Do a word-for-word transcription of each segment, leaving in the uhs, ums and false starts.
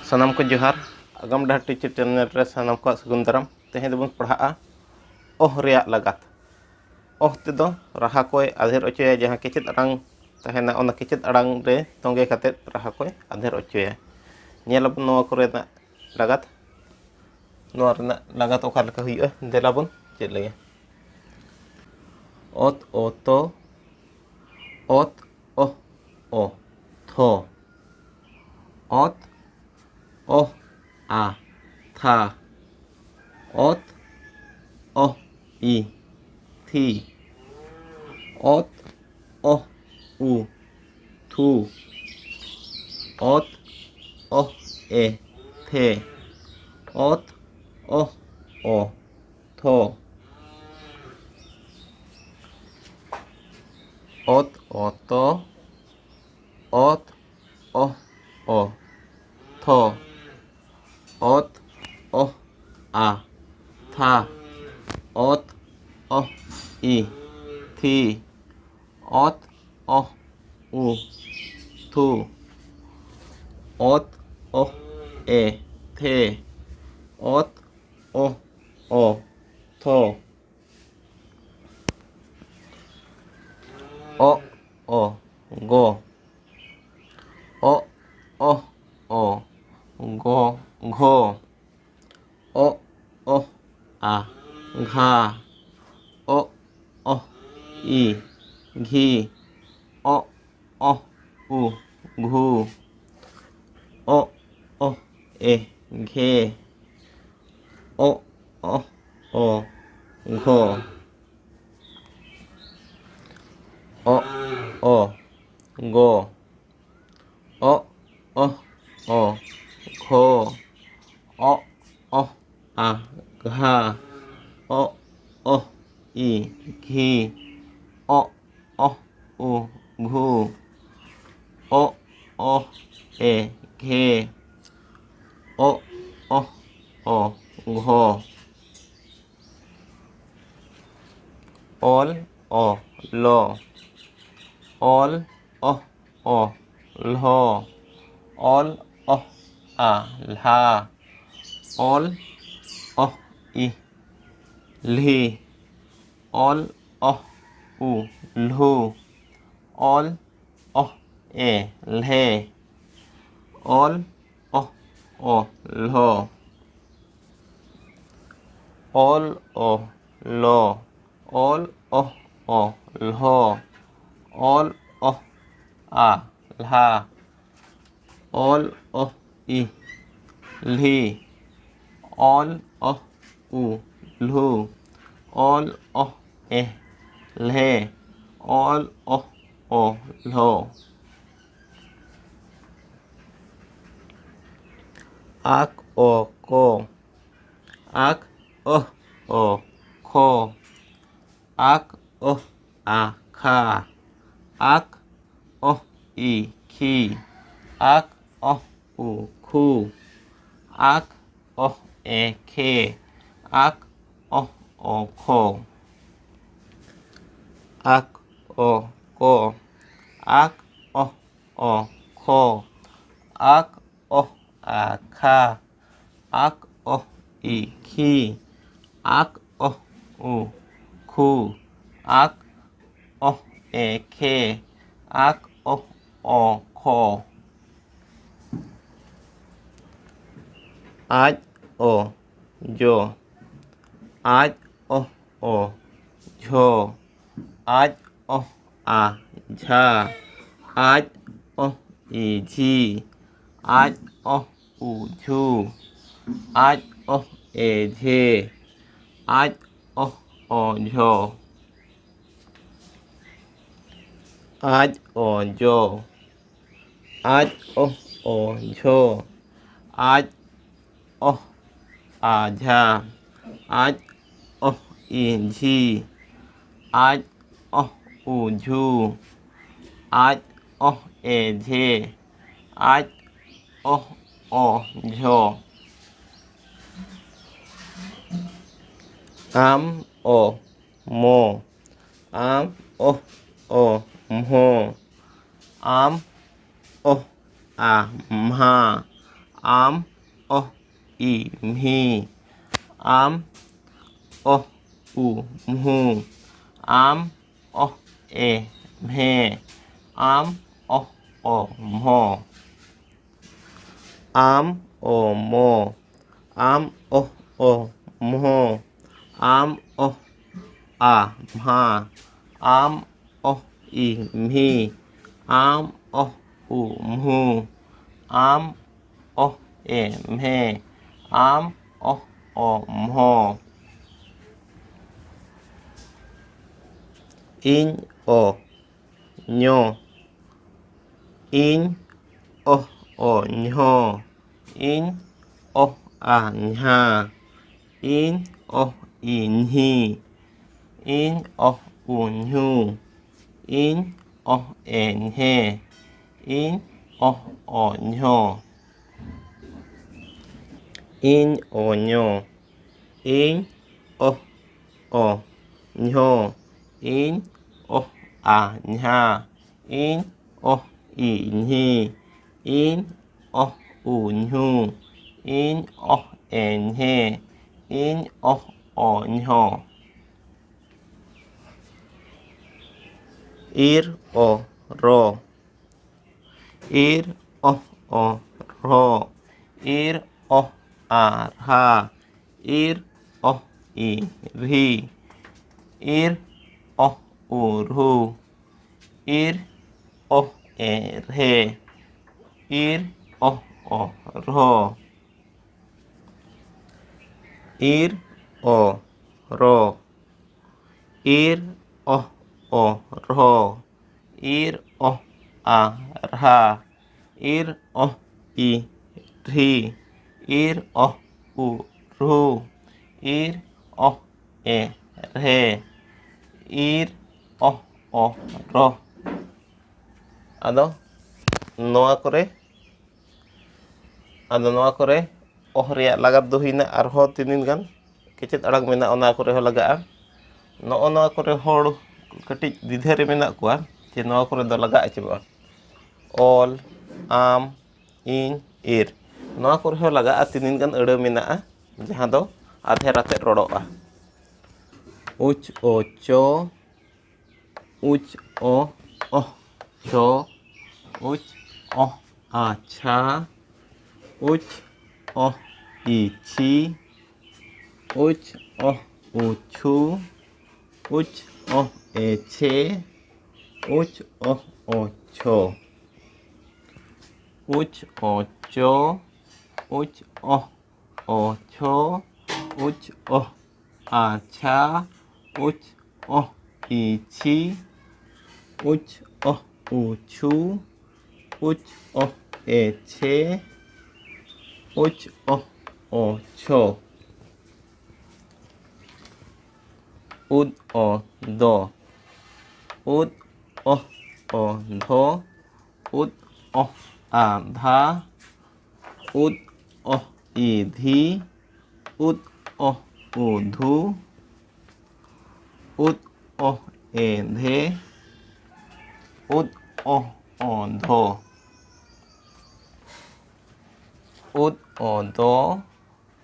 ᱥᱟᱱᱟᱢ ᱠᱚ ᱡᱚᱦᱟᱨ᱾ ᱟᱜᱟᱢ ᱰᱟᱦᱟᱨ ᱴᱤᱪᱟᱨ ᱪᱮᱱᱮᱞ ᱨᱮ ᱥᱟᱱᱟᱢ ᱠᱚᱣᱟᱜ ᱥᱟᱹᱜᱩᱱ ᱫᱟᱨᱟᱢ᱾ ᱛᱮᱦᱮᱧ ᱫᱚᱵᱚᱱ ᱯᱟᱲᱦᱟᱜᱼᱟ ᱚᱦ ᱨᱮᱭᱟᱜ ᱞᱟᱜᱟᱛ᱾ ᱚᱦ ᱛᱮᱫᱚ ᱨᱟᱦᱟ ᱠᱚᱭ ᱟᱫᱷᱮᱨ ᱚᱪᱚᱭᱟ, ᱡᱟᱦᱟᱸ ᱠᱮᱪᱮᱫ ᱟᱲᱟᱝ ᱛᱟᱦᱮᱱᱟ, ᱚᱱᱟ ᱠᱮᱪᱮᱫ ᱟᱲᱟᱝ ᱨᱮ ᱛᱚᱸᱜᱮ ᱠᱟᱛᱮᱫ ᱨᱟᱦᱟ ᱠᱚᱭ ᱟᱫᱷᱮᱨ ᱚᱪᱚᱭᱟ᱾ ᱧᱮᱞ ᱟᱵᱚᱱ ᱱᱚᱣᱟ ᱠᱚᱨᱮᱱᱟᱜ ᱞᱟᱜᱟᱛ᱾ ᱱᱚᱣᱟ ᱨᱮᱱᱟᱜ ᱞᱟᱜᱟᱛ ᱚᱠᱟ ᱞᱮᱠᱟ ᱦᱩᱭᱩᱜᱼᱟ, ᱫᱮᱞᱟ ᱵᱚᱱ ᱪᱮᱫ ᱞᱮᱜᱮ᱾ ᱚᱛ ᱚ ᱛᱚ, ᱚᱛ ᱚᱦ ᱚ ᱛᱷᱚ, ᱚᱛ ᱚᱦ ᱟ ᱛᱷᱟ, ᱚᱛ ᱚᱦ ᱤ ᱛᱷᱤ, ᱚᱛ ᱚᱦ ᱩ ᱛᱷᱩ, ᱚᱛ ᱚᱦ ᱮ ᱛᱷᱮ, ᱚᱛ ᱚᱦ ᱚ ᱛᱷᱚ, ᱚᱛ ᱚ ᱛᱚ, ᱚᱛ ᱚᱦ ᱚ ᱛᱷᱚ, ᱚᱛ ᱚᱦ ᱟ ᱛᱷᱟ, ᱚᱛ ᱚᱦ ᱤ ᱛᱷᱤ, ᱚᱛ ᱚᱦ ᱩ ᱛᱷᱩ, ᱚᱛ ᱚᱦ ᱮ ᱛᱷᱮ, ᱚᱛ ᱚᱦ ᱚ ᱛᱷᱚ, ᱚᱜ ᱚ ᱜᱚ, ᱚᱜ ᱚᱦ ᱚ ᱜᱚ ᱜᱷᱚ, ᱚᱜ ᱚᱦ ᱟ ᱜᱷᱟ, ᱚᱜ ᱚᱦ ᱤ ᱜᱷᱤ, ᱚᱜ ᱚᱦ ᱩ ᱜᱷᱩ, ᱚᱜ ᱚᱦ ᱮ ᱜᱷᱮ, ᱚᱜ ᱚᱦ ᱚ ᱜᱷᱚ, ᱚᱜ ᱚ ᱜᱚ, ᱚᱜ ᱚᱦ ᱚ ᱜᱷᱚ, ᱚᱜ ᱚᱦ ᱟ ᱜᱷᱟ, ᱚᱜ ᱚᱦ ᱤ ᱜᱷᱤ, ᱚᱜ ᱚᱦ ᱩ ᱜᱷᱩ, ᱚᱜ ᱚᱦ ᱮ ᱜᱷᱮ, ᱚᱜ ᱚᱦ ᱚ ᱜᱷᱚ, ᱚᱞ ᱚ ᱞᱚ, ᱚᱞ ᱚᱦ ᱚ ᱞᱷᱚ, ᱚᱞ ᱚᱦ ᱟ, ᱞᱦᱟ᱾ ᱚᱞ, ᱚᱦ, ᱤ, ᱞᱦᱤ᱾ ᱚᱞ, ᱚᱦ, ᱩ, ᱞᱦᱩ᱾ ᱚᱞ, ᱚᱦ, ᱮ, ᱞᱦᱮ᱾ ᱚᱞ, ᱚᱦ, ᱚ, ᱞᱦᱚ᱾ ᱚᱞ, ᱚᱦ, ᱞᱚ᱾ ᱚᱞ, ᱚᱦ, ᱚ, ᱞᱦᱚ᱾ ᱚᱞ, ᱚᱦ, ᱟ, ᱞᱦᱟ᱾ ᱚᱞ, ᱚᱦ, ᱤ, ᱞᱦᱤ᱾ ᱚᱞ, ᱚᱦ, ᱩ, ᱞᱦᱩ᱾ ᱚᱞ, ᱚᱦ, ᱮ, ᱞᱦᱮ᱾ ᱚᱞ, ᱚᱦ, ᱚ, ᱞᱦᱚ᱾ ᱟᱠ, ᱚ, ᱠᱚ᱾ ᱟᱠ, ᱚᱦ, ᱚ, ᱠᱷᱚ᱾ ᱟᱠ, ᱚᱦ, ᱟ, ᱠᱷᱟ᱾ ᱟᱠ, ᱚᱦ, ᱤ, ᱠᱷᱤ᱾ ᱟᱠ, ᱚᱦ, ᱩ, ᱠᱷᱩ᱾ ᱟᱠ, ᱚᱦ, ᱮ, ᱠᱷᱮ᱾ ᱟᱠ, ᱚᱦ, ᱚ, ᱠᱷᱚ᱾ ᱟᱠ, ᱚ, ᱠᱚ᱾ ᱟᱠ, ᱚᱦ, ᱚ, ᱠᱷᱚ᱾ ᱟᱠ, ᱚᱦ, ᱟ, ᱠᱷᱟ᱾ ᱟᱠ, ᱚᱦ, ᱤ, ᱠᱷᱤ᱾ ᱟᱠ, ᱚᱦ, ᱩ, ᱠᱷᱩ᱾ ᱟᱠ, ᱚᱦ, ᱮ, ᱠᱷᱮ᱾ ᱟᱠ, ᱚᱦ, ᱚ, ᱠᱷᱚ᱾ ᱟᱡ, ᱚ, ᱡᱚ᱾ ᱟᱡ, ᱚᱦ, ᱚ, ᱡᱷᱚ᱾ ᱟᱡ, ᱚᱦ, ᱟ, ᱡᱷᱟ᱾ ᱟᱡ, ᱚᱦ, ᱤ, ᱡᱷᱤ᱾ ᱟᱡ, ᱚᱦ, ᱩ, ᱡᱷᱩ᱾ ᱟᱡ, ᱚᱦ, ᱮ, ᱡᱷᱮ᱾ ᱟᱡ, ᱚᱦ, ᱚ, ᱡᱷᱚ᱾ ᱟᱡ, ᱚ, ᱡᱚ᱾ ᱟᱡ, ᱚᱦ, ᱚ, ᱡᱷᱚ᱾ ᱟᱡ, ᱚᱦ, ᱟ, ᱡᱷᱟ᱾ ᱟᱡ, ᱚᱦ, ᱤ, ᱡᱷᱤ᱾ ᱟᱡ, ᱚᱦ, ᱩ, ᱡᱷᱩ᱾ ᱟᱡ, ᱚᱦ, ᱮ, ᱡᱷᱮ᱾ ᱟᱡ, ᱚᱦ, ᱚ, ᱡᱷᱚ᱾ ᱟᱢ, ᱚ, ᱢᱚ᱾ ᱟᱢ, ᱚᱦ, ᱚ, ᱢᱦᱚ᱾ ᱟᱢ, ᱚᱦ, ᱟ, ᱢᱦᱟ᱾ ᱟᱢ, ᱚᱦ, ᱤ, ᱢᱦᱤ᱾ ᱟᱢ, ᱚᱦ, ᱩ, ᱢᱦᱩ᱾ ᱟᱢ, ᱚᱦ, ᱮ, ᱢᱦᱮ᱾ ᱟᱢ, ᱚᱦ, ᱚ, ᱢᱦᱚ᱾ ᱟᱢ, ᱚ, ᱢᱚ᱾ ᱟᱢ, ᱚᱦ, ᱚ, ᱢᱦᱚ᱾ ᱟᱢ, ᱚᱦ, ᱟ, ᱢᱦᱟ᱾ ᱟᱢ, ᱚᱦ, ᱤ, ᱢᱦᱤ᱾ ᱟᱢ, ᱚᱦ, ᱩ, ᱢᱦᱩ᱾ ᱟᱢ, ᱚᱦ, ᱮ, ᱢᱦᱮ᱾ ᱟᱢ, ᱚᱦ, ᱚ, ᱢᱦᱚ᱾ ᱤᱧ, ᱚ, ᱧᱚ᱾ ᱤᱧ, ᱚᱦ, ᱚ, ᱧᱦᱚ᱾ ᱤᱧ, ᱚᱦ, ᱟ, ᱧᱦᱟ᱾ ᱤᱧ, ᱚᱦ, ᱤ, ᱧᱦᱤ᱾ ᱤᱧ, ᱚᱦ, ᱩ, ᱧᱦᱩ᱾ ᱤᱧ, ᱚᱦ, ᱮ, ᱧᱦᱮ᱾ ᱤᱧ, ᱚᱦ, ᱚ, ᱧᱦᱚ᱾ ᱤᱧ, ᱚ, ᱧᱚ᱾ ᱤᱧ, ᱚᱦ, ᱚ, ᱧᱦᱚ᱾ ᱤᱧ, ᱚᱦ, ᱟ, ᱧᱦᱟ᱾ ᱤᱧ, ᱚᱦ, ᱤ, ᱧᱦᱤ᱾ ᱤᱧ, ᱚᱦ, ᱩ, ᱧᱦᱩ᱾ ᱤᱧ, ᱚᱦ, ᱮ, ᱧᱦᱮ᱾ ᱤᱧ, ᱚᱦ, ᱚ, ᱧᱦᱚ᱾ ᱤᱨ, ᱚ, ᱨᱚ᱾ ᱤᱨ, ᱚᱦ, ᱚ, ᱨᱦᱚ᱾ ᱤᱨ, ᱚᱦ, ᱟ, ᱨᱦᱟ᱾ ᱤᱨ, ᱚᱦ, ᱤ, ᱨᱦᱤ᱾ ᱤᱨ, ᱚᱦ, ᱩ, ᱨᱦᱩ᱾ ᱤᱨ, ᱚᱦ, ᱮ, ᱨᱦᱮ᱾ ᱤᱨ, ᱚᱦ, ᱚ, ᱨᱦᱚ᱾ ᱤᱨ, ᱚ, ᱨᱚ᱾ ᱤᱨ, ᱚᱦ, ᱚ, ᱨᱦᱚ᱾ ᱤᱨ, ᱚᱦ, ᱟ, ᱨᱦᱟ᱾ ᱤᱨ, ᱚᱦ, ᱤ, ᱨᱦᱤ᱾ ᱤᱨ, ᱚᱦ, ᱩ, ᱨᱦᱩ᱾ ᱤᱨ, ᱚᱦ, ᱮ, ᱨᱦᱮ᱾ ᱤᱨ, ᱚᱦ, ᱚ, ᱨᱚ᱾ ᱟᱫᱚ ᱱᱚᱣᱟ ᱠᱚᱨᱮ ᱟᱫᱚ ᱱᱚᱣᱟ ᱠᱚᱨᱮ ᱚᱦ ᱨᱮᱭᱟᱜ ᱞᱟᱜᱟᱛ ᱫᱚ ᱦᱩᱭᱱᱟ, ᱟᱨᱦᱚᱸ ᱛᱤᱱᱟᱹᱜ ᱜᱟᱱ ᱠᱮᱪᱮᱫ ᱟᱲᱟᱝ ᱢᱮᱱᱟᱜᱼᱟ, ᱚᱱᱟ ᱠᱚᱨᱮ ᱦᱚᱸ ᱞᱟᱜᱟᱜᱼᱟ᱾ ᱱᱚᱜᱼᱚ ᱱᱚᱣᱟ ᱠᱚᱨᱮ ᱦᱚᱲ ᱠᱟᱹᱴᱤᱡ ᱫᱤᱫᱷᱟᱹ ᱨᱮ ᱢᱮᱱᱟᱜ ᱠᱚᱣᱟ ᱡᱮ ᱱᱚᱣᱟ ᱠᱚᱨᱮ ᱫᱚ ᱞᱟᱜᱟᱜᱼᱟ ᱪᱮ ᱵᱟᱝ? ᱚᱞ, ᱟᱢ, ᱤᱧ, ᱤᱨ᱾ ᱱᱚᱣᱟ ᱠᱚᱨᱮ ᱦᱚᱸ ᱞᱟᱜᱟᱜᱼᱟ, ᱛᱤᱱᱟᱹᱝ ᱜᱟᱱ ᱟᱹᱲᱟᱹ ᱢᱮᱱᱟᱜᱼᱟ, ᱡᱟᱦᱟᱸ ᱫᱚ ᱟᱫᱷᱮᱨ ᱟᱛᱮᱫ ᱨᱚᱲᱚᱜᱼᱟ᱾ ᱩᱪ ᱚ ᱪᱚ, ᱩᱪ ᱚ ᱚᱦ ᱪᱚ, ᱩᱪ ᱚᱦ ᱟᱪᱷᱟ, ᱩᱪ ᱚᱦ ᱤᱪᱷᱤ, ᱩᱪ ᱚᱦ ᱩᱪᱷᱩ, ᱩᱪ ᱚᱦ ᱮᱪᱷᱮ, ᱩᱪ ᱚᱦ ᱚᱪᱷᱚ, ᱩᱪ ᱚᱪᱚ, ᱩᱪ ᱚᱦ ᱚᱪᱷᱚ, ᱩᱪ ᱚᱦ ᱟᱪᱷᱟ, ᱩᱪ ᱚᱦ ᱤᱪᱷᱤ, ᱩᱪ ᱚᱦ ᱩᱪᱷᱩ, ᱩᱪ ᱚᱦ ᱮᱪᱷᱮ, ᱩᱪ ᱚᱦ ᱚᱪᱷᱚ, ᱩᱫ ᱚ ᱫᱚ, ᱩᱫ ᱚᱦ ᱚ ᱫᱷᱚ, ᱩᱫ ᱚᱦ ᱟᱫᱷᱟ, ᱩᱫ ᱚᱦ ᱤᱫᱷᱤ, ᱩᱫ ᱚᱦ ᱩᱫᱷᱩ, ᱩᱫ ᱚᱦ ᱮᱫᱷᱮ, ᱩᱫ ᱚᱦ ᱚᱫᱷᱚ, ᱩᱫ ᱚ ᱫᱚ,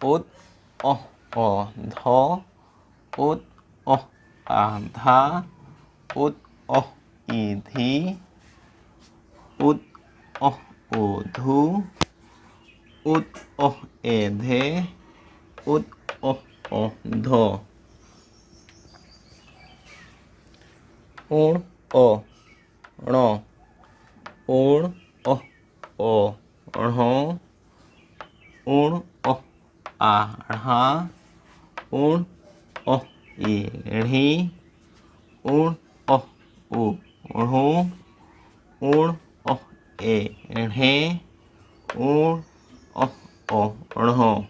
ᱩᱫ ᱚᱦ ᱚ ᱫᱷᱚ, ᱩᱫ ᱚᱦ ᱟᱫᱷᱟ, ᱩᱫ ᱚᱦ ᱤᱫᱷᱤ, ᱩᱫ ᱚᱦ ᱩᱫᱷᱩ, ᱩᱫ ᱚᱦ ᱮᱫᱷᱮ, ᱩᱫ ᱚᱦ ᱚᱫᱷᱚ, ᱩᱬ ᱚ ᱬᱚ, ᱩᱬ ᱚᱦ ᱚ ᱬᱦᱚ, ᱩᱬ ᱚᱦ ᱟᱬᱦᱟ, ᱩᱬ ᱚᱦ ᱤᱬᱦᱤ, ᱩᱬ ᱚᱦ ᱩᱬᱦᱩ, ᱩᱬ ᱚᱦ ᱮᱬᱦᱮ, ᱩᱬ ᱚᱦ ᱚᱬᱦᱚ,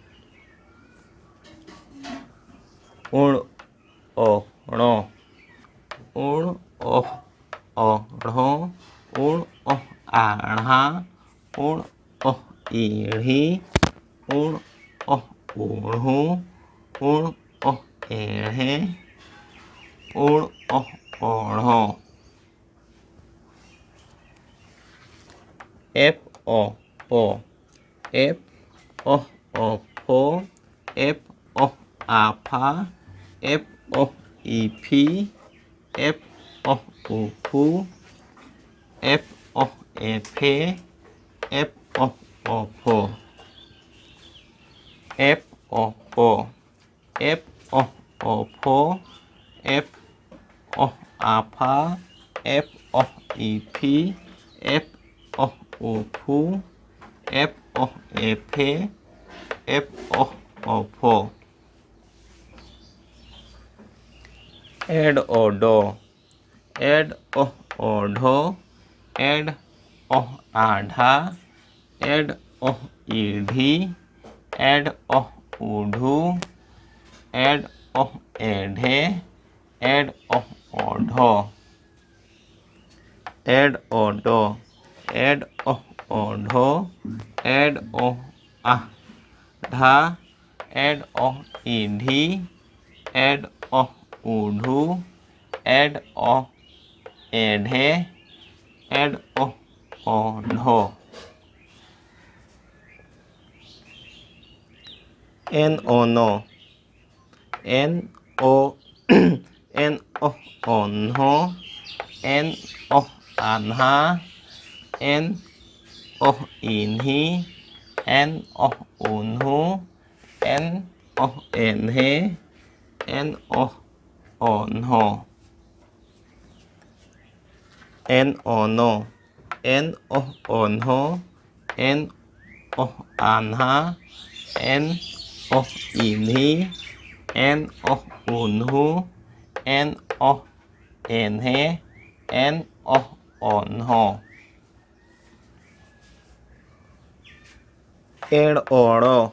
ᱩᱬ ᱚ ᱬᱚ, ᱩᱬ ᱚᱦ ᱚ ᱬᱦᱚ, ᱩᱬ ᱚᱦ ᱟᱬᱦᱟ, ᱩᱬ ᱚᱦ ᱤᱬᱦᱤ, ᱩᱬ ᱚᱦ ᱩᱬᱦᱩ, ᱩᱬ ᱚᱦ ᱮᱬᱦᱮ, ᱩᱬ ᱚᱦ ᱚᱬᱦᱚ, ᱮᱯ ᱚ ᱯᱚ, ᱮᱯ ᱚᱦ ᱚᱯᱷᱚ, ᱮᱯ ᱚᱦ ᱟᱯᱷᱟ, ᱮᱯ ᱚᱦ ᱤᱯᱷᱤ, ᱮᱯ ᱚᱦ ᱩᱯᱷᱩ, ᱮᱯ ᱚᱦ ᱮᱯᱷᱮ, ᱮᱯ ᱚᱦ ᱚᱯᱷᱚ, ᱮᱯ ᱚᱯᱚ, ᱮᱯ ᱚᱦ ᱚᱯᱷᱚ, ᱮᱯ ᱚᱦ ᱟᱯᱷᱟ, ᱮᱯ ᱚᱦ ᱤᱯᱷᱤ, ᱮᱯ ᱚᱦ ᱩᱯᱷᱩ, ᱮᱯ ᱚᱦ ᱮᱯᱷᱮ, ᱮᱯ ᱚᱦ ᱚᱯᱷᱚ᱾ ᱮᱰ ᱚᱰᱚ, ᱮᱰ ᱚᱦ ᱚᱰᱷᱚ, ᱮᱰ ᱚᱦ ᱟᱰᱷᱟ, ᱮᱰ ᱚᱦ ᱤᱰᱷᱤ, ᱮᱰ ᱚᱦ ᱩᱰᱷᱩ, ᱮᱰ ᱚᱦ ᱮᱰᱷᱮ, ᱮᱰ ᱚᱦ ᱚᱰᱷᱚ᱾ ᱮᱰ ᱚᱰᱚ, ᱮᱰ ᱚᱦ ᱚᱰᱷᱚ, ᱮᱰ ᱚᱦ ᱟᱰᱷᱟ, ᱮᱰ ᱚᱦ ᱤᱰᱷᱤ, ᱮᱰ ᱚᱦ ᱩᱰᱷᱩ, ᱮᱰ ᱚᱦ ᱮᱰᱷᱮ, ᱮᱰ ᱚᱦ ᱚᱰᱷᱚ᱾ ᱮᱱ ᱚᱱᱚ, ᱮᱱ ᱚ ᱮᱱ ᱚᱦ ᱚᱱᱦᱚ, ᱮᱱ ᱚᱦ ᱟᱱᱦᱟ, ᱮᱱ ᱚᱦ ᱤᱱᱦᱤ, ᱮᱱ ᱚᱦ ᱩᱱᱦᱩ, ᱮᱱ ᱚᱦ ᱮᱱᱦᱮ, ᱮᱱ ᱚᱦ ᱚᱱᱦᱚ᱾ ᱮᱱ ᱚᱱᱚ, ᱮᱱ ᱚᱦ ᱚᱱᱦᱚ, ᱮᱱ ᱚᱦ ᱟᱱᱦᱟ, ᱮᱱ ᱚᱦ ᱤᱱᱦᱤ, ᱮᱱ ᱚᱦ ᱩᱱᱦᱩ, ᱮᱱ ᱚᱦ ᱮᱱᱦᱮ, ᱮᱱ ᱚᱦ ᱚᱱᱦᱚ᱾ ᱮᱲ ᱚᱲᱚ,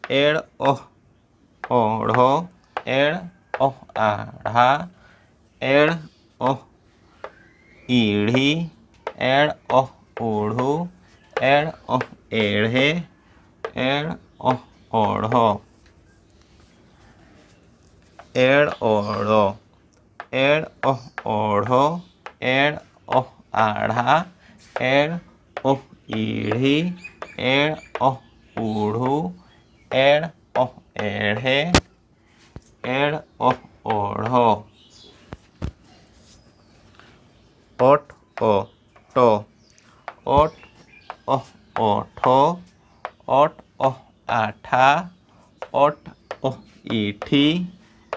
ᱮᱲ ᱚᱦ ᱚᱲᱦᱚ, ᱮᱲ ᱚᱦ ᱟᱲᱦᱟ, ᱮᱲ ᱚᱦ ᱤᱲᱦᱤ, ᱮᱲ ᱚᱦ ᱩᱲᱦᱩ, ᱮᱲ ᱚᱦ ᱮᱲᱦᱮ, ᱮᱲ ᱚᱦ ᱚᱲᱦᱚ᱾ ᱮᱲ ᱚᱲᱚ, ᱮᱲ ᱚᱦ ᱚᱲᱦᱚ, ᱮᱲ ᱚᱦ ᱟᱲᱦᱟ, ᱮᱲ ᱚᱦ ᱤᱲᱦᱤ, ᱮᱲ ᱚᱦ ᱩᱲᱦᱩ, ᱮᱲ ᱚᱦ ᱮᱲᱦᱮ, ᱮᱲ ᱚᱦ ᱚᱲᱦᱚ, ᱚᱴ ᱚ ᱴᱚ, ᱚᱴ ᱚᱦ ᱚᱴᱷᱚ, ᱚᱴ ᱚᱦ ᱟᱴᱷᱟ, ᱚᱴ ᱚᱦ ᱤᱴᱷᱤ,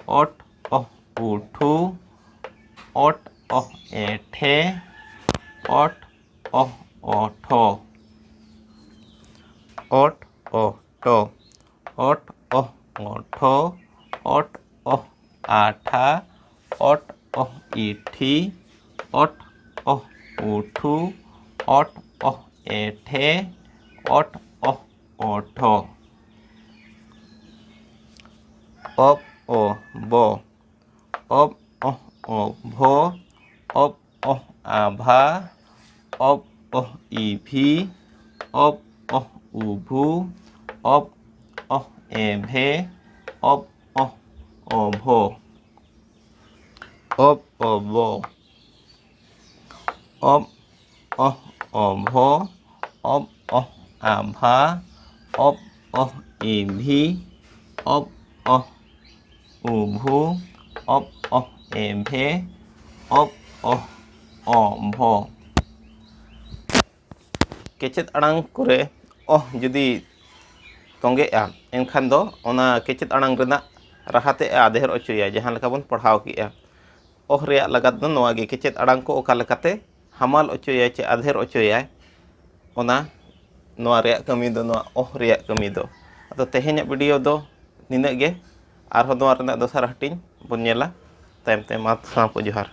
ᱚᱴ ᱚᱦ ᱩᱴᱷᱩ, ᱚᱴ ᱚᱦ ᱮᱴᱷᱮ, ᱚᱴ ᱚᱦ ᱚᱴᱷᱚ, ᱚᱴ ᱚ ᱴᱚ, ᱚᱴ ᱚᱦ ᱚᱴᱷᱚ, ᱚᱴ ᱚᱦ ᱟᱴᱷᱟ, ᱚᱴ ᱚᱦ ᱤᱴᱷᱤ, ᱚᱴ ᱚᱦ ᱩᱴᱷᱩ, ᱚᱴ ᱚᱦ ᱮᱴᱷᱮ, ᱚᱴ ᱚᱦ ᱚᱴᱷᱚ, ᱚᱯ ᱚ ᱵᱚ, ᱚᱯ ᱚᱦ ᱚᱵᱷᱚ, ᱚᱯ ᱚᱦ ᱟᱵᱷᱟ, ᱚᱯ ᱚᱦ ᱤᱵᱷᱤ, ᱚᱯ ᱚᱦ ᱩᱵᱷᱩ, ᱚᱯ ᱚᱦ ᱮᱵᱷᱮ, ᱚᱯ ᱚᱦ ᱚᱵᱷᱚ, ᱚᱯ ᱚᱵᱚ, ᱚᱯ ᱚᱦ ᱚᱵᱷᱚ, ᱚᱯ ᱚᱦ ᱟᱵᱷᱟ, ᱚᱯ ᱚᱦ ᱤᱵᱷᱤ, ᱚᱯ ᱚᱦ ᱩᱵᱷᱩ, ᱚᱯ ᱚᱦ ᱮᱵᱷᱮ, ᱚᱯ ᱚᱦ ᱚᱵᱷᱚ᱾ ᱠᱮᱪᱮᱫ ᱟᱲᱟᱝ ᱠᱚᱨᱮ ᱚᱦ ᱡᱩᱫᱤ ᱛᱚᱸᱜᱮᱜᱼᱟ, ᱮᱱᱠᱷᱟᱱ ᱫᱚ ᱚᱱᱟ ᱠᱮᱪᱮᱫ ᱟᱲᱟᱝ ᱨᱮᱱᱟᱜ ᱨᱟᱦᱟ ᱛᱮ ᱮ ᱟᱫᱷᱮᱨ ᱚᱪᱚᱭᱟ, ᱡᱟᱦᱟᱸ ᱞᱮᱠᱟ ᱵᱚᱱ ᱯᱟᱲᱦᱟᱣ ᱠᱮᱜᱼᱟ᱾ ᱚᱦ ᱨᱮᱭᱟᱜ ᱞᱟᱜᱟᱛ ᱫᱚ ᱱᱚᱣᱟ ᱜᱮ, ᱠᱮᱪᱮᱫ ᱟᱲᱟᱝ ᱠᱚ ᱚᱠᱟ ᱞᱮᱠᱟᱛᱮ ᱦᱟᱢᱟᱞ ᱚᱪᱚᱭᱟᱭ ᱪᱮ ᱟᱫᱷᱮᱨ ᱚᱪᱚᱭᱟᱭ, ᱚᱱᱟ, ᱱᱚᱣᱟ ᱨᱮᱭᱟᱜ ᱠᱟᱹᱢᱤ ᱫᱚ, ᱱᱚᱣᱟ ᱚᱦ ᱨᱮᱭᱟᱜ ᱠᱟᱹᱢᱤ ᱫᱚ᱾ ᱟᱫᱚ ᱛᱮᱦᱮᱧᱟᱜ ᱵᱷᱤᱰᱤᱭᱳ ᱫᱚ ᱱᱤᱱᱟᱹᱜ ᱜᱮ᱾ ᱟᱨᱦᱚᱸ ᱱᱚᱣᱟ ᱨᱮᱱᱟᱜ ᱫᱚᱥᱟᱨ ᱦᱟᱹᱴᱤᱧ ᱵᱚᱱ ᱧᱮᱞᱟ ᱛᱟᱭᱚᱢ ᱛᱮ᱾ ᱢᱟ ᱥᱟᱱᱟᱢ ᱠᱚ ᱡᱚᱦᱟᱨ᱾